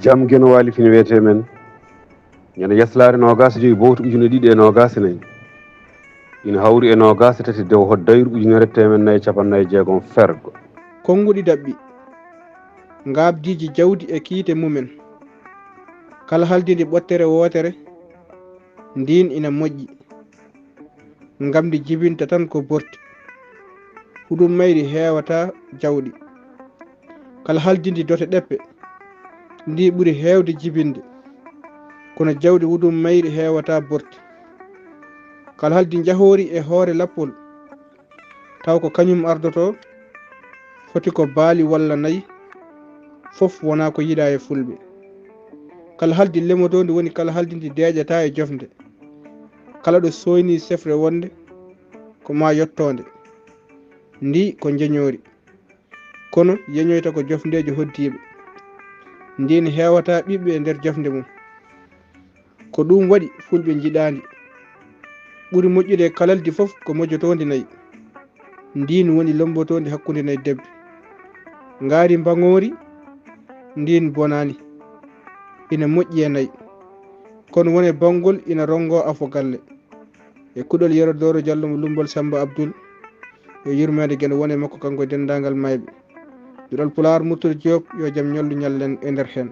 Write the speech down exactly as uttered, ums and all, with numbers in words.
Jam Geno Waali fini wiyetee men, ñande yaslaare noogaas e joy bowte ujunere ɗiɗi e noogaas e nayi, ina hawri e noogaas e tati dew hoddayru ujunere teemen nayi e capanɗe nayi e jeegom fergo. Konnguɗi daɓɓi, ngaabdiiji jawdi e kiite mumen. Kala haldindi ɓottere wootere, ndiin ina moƴƴi. Ngam ndi jibinta tan ko borti. Huɗum mayri heewata jawɗi. Kala haldindi dote ɗeppe, ndi ɓuri heewde jibinde. Kono jawɗi huɗum mayri heewata borti. Kala haldi njahoori e hoore lappol, taw ko kañum ardoto, foti ko baali walla nayi, fof wona ko yiɗa e fulɓe. Kala haldi lemotoondi woni kala haldi ndi deeƴata e jofnde. Kala ɗo sooyni sefre wonde, ko ma yottoonde. Ndi ko njeñoori. Kono yeñoyta ko jofndeejo hoddiiɓe. Ndiin heewata ɓiɓɓe e nder jofnde mum. Ko ɗuum waɗi fulɓe njiɗaandi. Ɓuri moƴƴude e kalaldi fof ko mojotoondi nayi. Ndiin woni lombotoondi hakkunde nayi debbi. Ngaari mbaŋoori, ndiin bonaani. Ina moƴƴi e nayi. Kono won e banngol ina ronngo afo galle. E kuɗol Yero Dooro Jallo mo Lummbol Sammba Abdul, yo yurmeende Geno won e makko kanko e denndaangal maayɓe. Duɗal Pulaar Murtude Joob, yo jam ñallu ñallen e nder heen.